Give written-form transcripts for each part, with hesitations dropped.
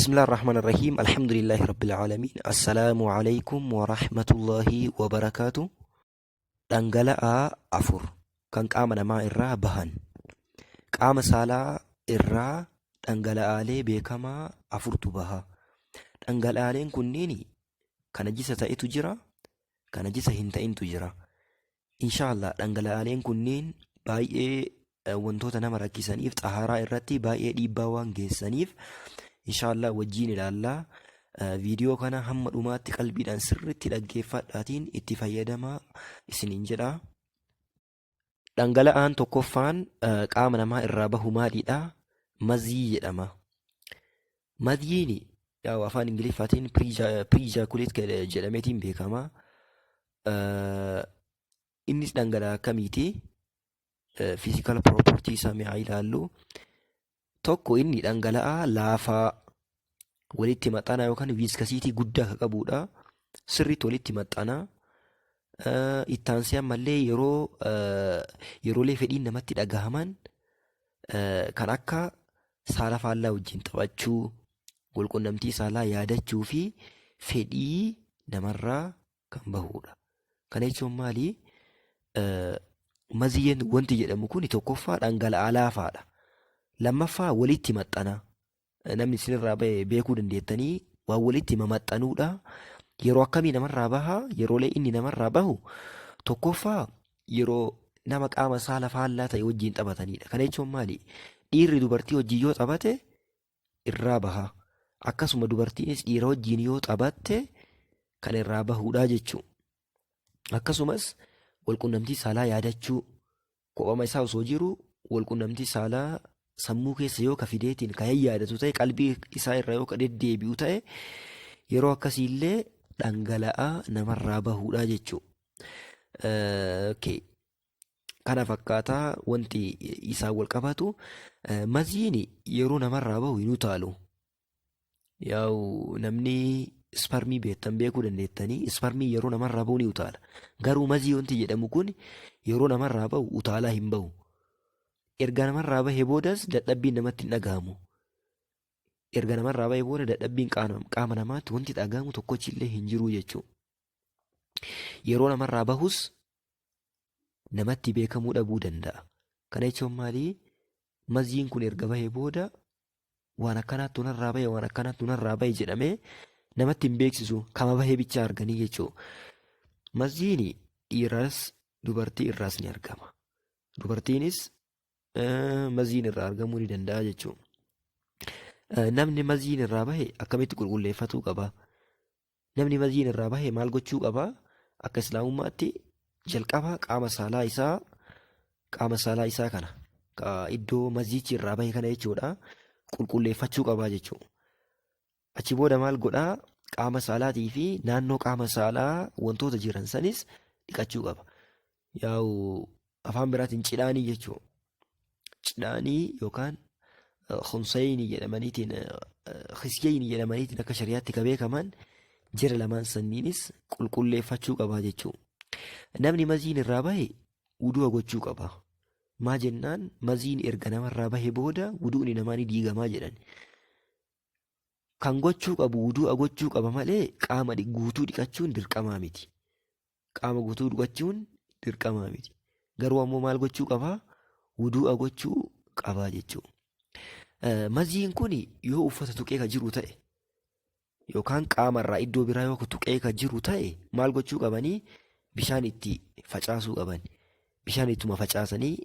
Bismillah ar-Rahman ar-Rahim. Alhamdulillahi Rabbil Aalamiin. Assalaamu alaikum wa rahmatullahi wa barakaatu. Dhangala'aa 4 kan qaama namaa irraa bahan. Qaama saalaa irraa dhangala'aalee beekamaa afurtu baha. Dhangala'aaleen kunniin kan najisa ta'etu jira, kan najisa hin ta'intu jira. Inshaallah dhangala'aaleen kunniin baay'ee wantoota nama rakkisaniif xahaaraa irratti baay'ee dhiibbaa waan geessaniif inshaallah wajjiin ilaallaa. Viidiyoo kana hamma dhumaatti qalbiidhaan sirriitti dhaggeeffadhaatiin itti fayyadamaa isiniin jedha. Dhangala'aan tokkoffaan qaama namaa irraa bahu maalidha? Mazii jedhama. Maziin yaa'u afaan Ingiliffaatiin pre-ejaculate jedhameetiin beekama. Innis dhangala'aa akkamiiti? Physical property isaa mee haa ilaallu. Tokko inni dhangala'aa laafaa walitti maxxanaa yookaan viscosity guddaa kan qabudha. Sirriitti walitti maxxanaa. Ittaansee ammallee yeroo yeroolee fedhiin namatti dhagahaman kan akka saala faallaa wajjin taphachuu, walqunnamtii saalaa yaadachuu fi fedhii namarraa kan bahudha. Kana jechuun maali? Maziyyeen wanti jedhamu kun tokkoffaa dhangala'aa laafaadha. Lammaffaa walitti maxxana. Namni isinirraa bahe beekuu dandeettanii waan walitti mamaxxanuudha. Yeroo akkamii namarraa baha? Yeroolee inni namarraa bahu tokkoffaa yeroo nama qaama saala faallaa ta'e wajjin taphatanidha. Kana jechuun maali? Dhiirri dubartii wajjin yoo taphate irraa baha. Akkasuma dubartiinis dhiira wajjin yoo taphatte kan irraa bahuudha jechuudha. Akkasumas walqunnamtii saalaa yaadachuu kophama isaa osoo jiru walqunnamtii saalaa sammuu keessa yoo ka fideetiin ka yaadatu ta'e qalbii isaa irra yoo ka deddeebi'u ta'e yeroo akkasiillee dhangala'aa namarraa bahuudha jechuudha. Okay. Kana fakkaataa wanti isaan wal qabatu maziin yeroo namarraa bahu hin utaalu. Yaa'u namni isparmii beektan beekuu dandeettanii isparmii yeroo namarraa bahu ni utaala. Garuu mazii wanti jedhamu kun yeroo namarraa bahu utaalaa hin bahu. Erga namarraa bahee boodas dadhabbiin namatti hin dhagahamu. Erga namarraa bahee booda dadhabbiin qaama namaatti wanti dhagahamu tokkochi illee hin jiru jechuudha. Yeroo namarraa bahus namatti beekamuu dhabuu danda'a. Kana jechuun maali? Maziin kun erga bahee booda waan akkanaattu narraa bahe waan akkanaattu narraa bahe jedhamee namatti hin beeksisu kama bahee bichaa arganii jechuudha. Maziin dhiiraas dubartii irraas ni argama. Dubartiinis maziin irraa argamuu ni danda'a jechuudha. Namni maziin irraa bahe akkamitti qulqulleeffatuu qaba? Namni maziin irraa bahe maal gochuu qaba? Akka islaamummaatti jalqaba qaama saalaa isaa qaama saalaa isaa kana iddoo maziichi irraa bahe kana jechuudha qulqulleeffachuu qaba jechuudha. Achi booda maal godhaa? Qaama saalaatii fi naannoo qaama saalaa wantoota jiran sanis dhiqachuu qaba. Yaa'u afaan biraatiin cidhaanii jechuudha. Cidhaanii yookaan khumsayni jedhamaniitiin khisyayni jedhamaniitiin akka shari'aatti ka beekaman jira lamaan sanniinis qulqulleeffachuu qaba jechuudha. Namni maziin irraa bahe wudu'a gochuu qaba. Maa jennaan maziin erga namarraa bahe booda wudu'ni namaa ni diigamaa jedhan. Kan gochuu qabu wudu'a gochuu qaba malee qaama guutuu dhiqachuun dirqamaa miti. Qaama guutuu dhiqachuun dirqamaa miti. Garuu ammoo maal gochuu qabaa? Wudu'a gochuu qabaa jechuudha. Maziin kun yoo uffata tuqee ka jiru ta'e yookaan qaama irraa iddoo biraa yoo tuqee ka jiru ta'e maal gochuu qabanii? Bishaan itti facaasuu qaban. Bishaan ittuma facaasanii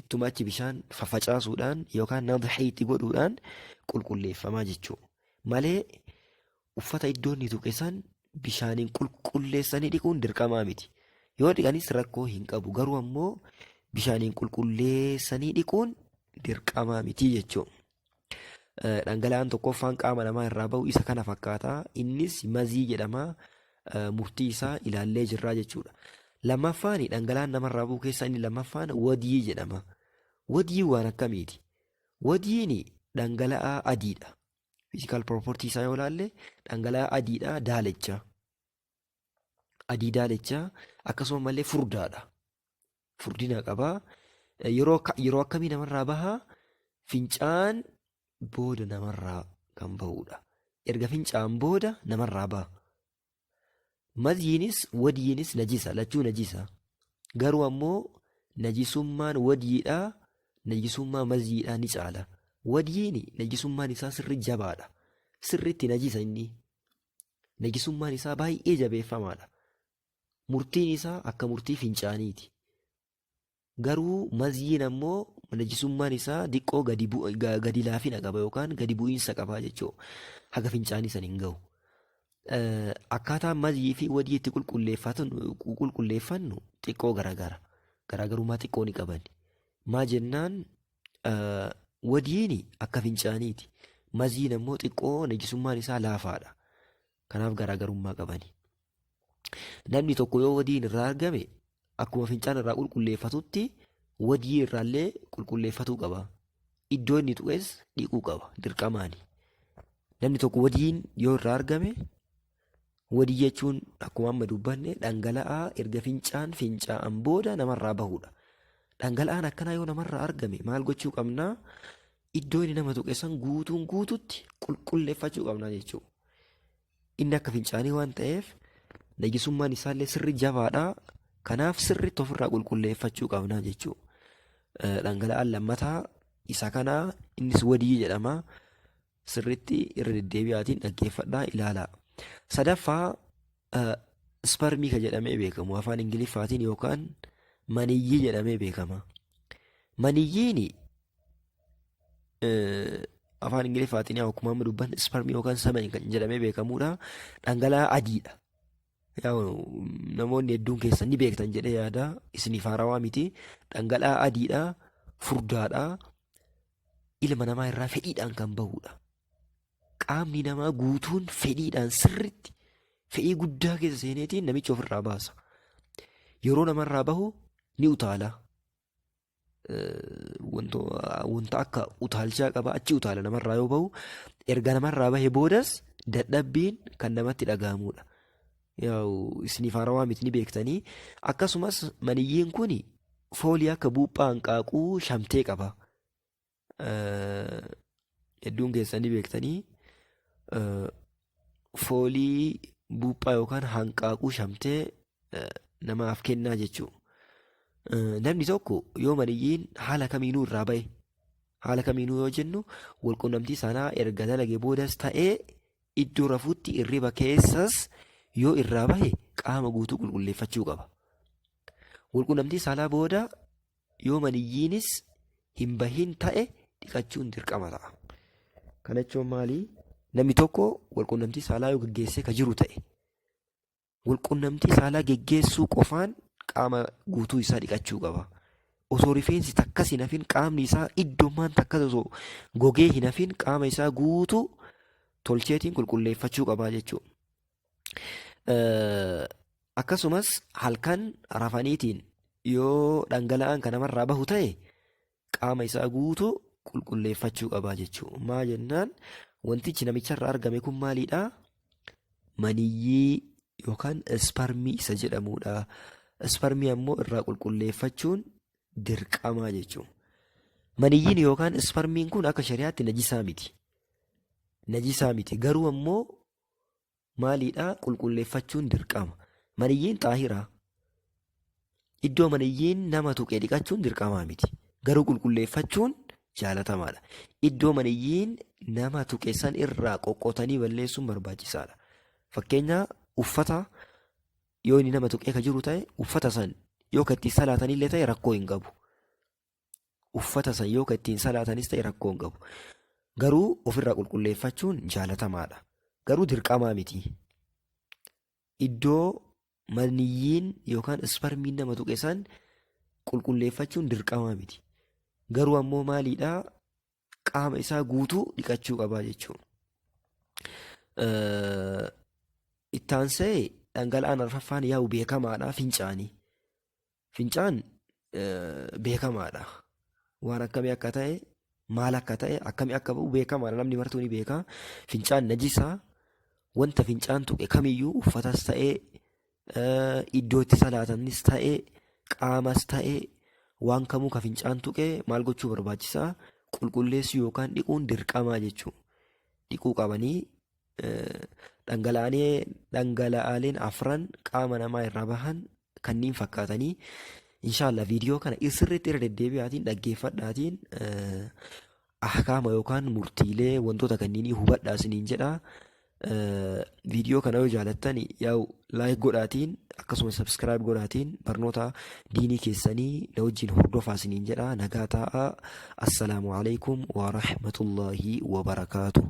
ittuma achi bishaan faffacaasuudhaan yookaan nadhii itti godhuudhaan qulqulleeffamaa jechuudha. Malee uffata iddoo inni tuqe san bishaaniin qulqulleessanii dhiquun dirqamaa miti. Yoo dhiqanis rakkoo hin qabu. Garuu ammoo bishaaniin qulqulleessanii dhiquun dirqamaa miti jechuudha. Dhangala'aan tokkoffaan qaama namaa irraa bahu isa kana fakkaata. Innis mazii jedhama. Murtii isaa ilaallee jirraa jechuudha. Lammaffaan dhangala'aan namarraa bahu keessaa inni lammaffaan wadii jedhama. Wadii waan akkamiiti? Wadiin dhangala'aa adiidha. Physical property isaa yoo ilaalle dhangala'aa adiidha daalacha. Adii daalacha akkasuma malee furdaadha. Furdina qaba. Yeroo akkamii namarraa baha? Fincaan booda namarraa kan bahuudha. Erga fincaa'an booda namarraa baha. Mazyiinis wadyiinis najisa, lachuu najisa. Garuu ammoo najisummaan wadyiidhaa najisummaa mazyiidhaa ni caala. Wadyiin najisummaan isaa sirri jabaadha. Sirriitti najisa inni. Najisummaan isaa baay'ee jabeeffamaadha. Murtiin isaa akka murtii fincaaniiti. Garuu mazyiin ammoo najisummaan isaa diqqoo gadi gadi laafina qaba yookaan gadi bu'iinsa qaba jechuudha. Haga fincaanii san hin gahu. Akkaataan mazyii fi wadii itti qulqulleeffannu xiqqoo garagara. Garaagarummaa xiqqoo ni qaban. Maa jennaan wadiin akka fincaaniiti. Mazyiin ammoo xiqqoo najisummaan isaa laafaadha. Kanaaf garaagarummaa qabani. Namni tokko yoo wadiin irraa argame akkuma fincaan irraa qulqulleeffatutti wadii irraallee qulqulleeffatuu qaba. Iddoo inni tuqes dhiquu qaba dirqamaani. Namni tokko wadiin yoo irraa argame wadii jechuun akkuma amma dubbanne dhangala'aa erga fincaan fincaa'an booda namarraa bahudha. Dhangala'aan akkanaa yoo namarraa argame maal gochuu qabnaa? Iddoo inni nama tuqe san guutuun guututti qulqulleeffachuu qabnaa jechuudha. Inni akka fincaanii waan ta'eef najisummaan isaallee sirri jabaadha. Kanaaf sirriitti ofirraa qulqulleeffachuu qabna jechuudha. Dhangala'aan lammataa isa kana innis wadii jedhama. Sirriitti irra deddeebi'aatiin dhaggeeffadhaa ilaalaa. Sadaffaa isparmii kan jedhamee beekamu afaan Ingiliffaatiin yookaan maniyyii jedhamee beekama. Maniyyiin afaan Ingiliffaatiin akkuma amma dubbanne isparmii yookaan semen kan jedhamee beekamudha. Dhangala'aa adiidha. Namoonni hedduun keessan ni beektan jedhee yaada. Isiniif haarawaa miti. Dhangala'aa adiidha. Furdaadha. Ilma namaa irraa fedhiidhaan kan bahudha. Qaamni namaa guutuun fedhiidhaan sirriitti fedhii guddaa keessa seeneetiin namicha ofirraa baasa. Yeroo namarraa bahu ni utaala. Wanta akka utaalchaa qaba achi utaala namarraa yoo bahu erga namarraa bahe boodas dadhabbiin kan namatti dhaga'amudha. Yaa'u isiniif haarawaa miti ni beektanii akkasumas maniyyiin kun foolii akka buuphaa hanqaaquu shamtee qaba. Hedduun keessan ni beektanii foolii buuphaa yookaan hanqaaquu shamtee namaaf kennaa jechuudha. Namni tokko yoo maniyyiin haala kamiinuu irraa bahe haala kamiinuu yoo jennu walqunnamtii saalaa erga dalage boodas ta'ee iddoo rafuutti irriba keessas yoo irraa bahe qaama guutuu qulqulleeffachuu qaba. Walqunnamtii saalaa booda yoo maniyyiinis hin bahin ta'e dhiqachuun dirqama ta'a. Kana jechuun maali? Namni tokko walqunnamtii saalaa yoo gaggeessee ka jiru ta'e walqunnamtii saalaa geggeessuu qofaan qaama guutuu isaa dhiqachuu qaba. Osoo rifeensi takkas hin hafin qaamni isaa iddoomaan takkas osoo gogee hin hafin qaama isaa guutuu tolcheetiin qulqulleeffachuu qaba jechuudha. Akkasumas halkan rafaniitiin yoo dhangala'aan kan namarraa bahu ta'e qaama isaa guutuu qulqulleeffachuu qaba jechuudha. Maa jennaan wantichi namicharraa argame kun maalidha? Maniyyii yookaan isparmii isa jedhamudha. Isparmii ammoo irraa qulqulleeffachuun dirqamaa jechuudha. Maniyyiin yookaan isparmiin kun akka shari'aatti najisaa miti. Najisaa miti. Garuu ammoo maaliidha qulqulleeffachuun dirqama. Maniyyiin xaahira. Iddoo maniyyiin nama tuqe dhiqachuun dirqamaa miti. Garuu qulqulleeffachuun jaalatamaadha. Iddoo maniyyiin nama tuqe san irraa qoqqotanii balleessuun barbaachisaadha. Fakkeenya uffata yoo inni nama tuqee ka jiru ta'e uffata san yoo ka ittiin salaatanillee ta'e rakkoo hin qabu. Uffata san yoo ka ittiin salaatanis ta'e rakkoo hin qabu. Garuu ofirraa qulqulleeffachuun jaalatamaadha. Garuu dirqamaa miti. Iddoo maniyyiin yookaan isparmiin nama tuqe san qulqulleeffachuun dirqamaa miti. Garuu ammoo maaliidha qaama isaa guutuu dhiqachuu qabaa jechuudha. Ittaansee dhangala'aan arfaffaan yaa'u beekamaadha fincaanii. Fincaan beekamaadha. Waan akkamii akka ta'e, maal akka ta'e, akkamii akka ba'u beekamaadha. Namni martuu ni beeka. Fincaan najisaa wanta fincaan tuqe kamiyyuu uffatas ta'ee iddoo itti salaatanis ta'ee qaamas ta'ee waan kamuu ka fincaan tuqe maal gochuu barbaachisaa? Qulqulleessuu yookaan dhiquun dirqamaa jechuudha. Dhiquu qabanii dhangala'aaleen afran qaama namaa irraa bahan kanniin fakkaatanii. Inshaallah viidiyoo kana sirriitti irra deddeebi'aatiin dhaggeeffadhaatiin ahkaama yookaan murtiilee wantoota kanniinii hubadhaa isiniin jedha. Viidiyoo kana yoo jaalattan yaa'u like godhaatiin, akkasuma subscribe godhaatiin barnoota diinii keessanii na wajjin hordofaa isiniin jedha. Nagaa ta'a. Assalaamu alaikum wa rahmatullahi wa barakaatuh.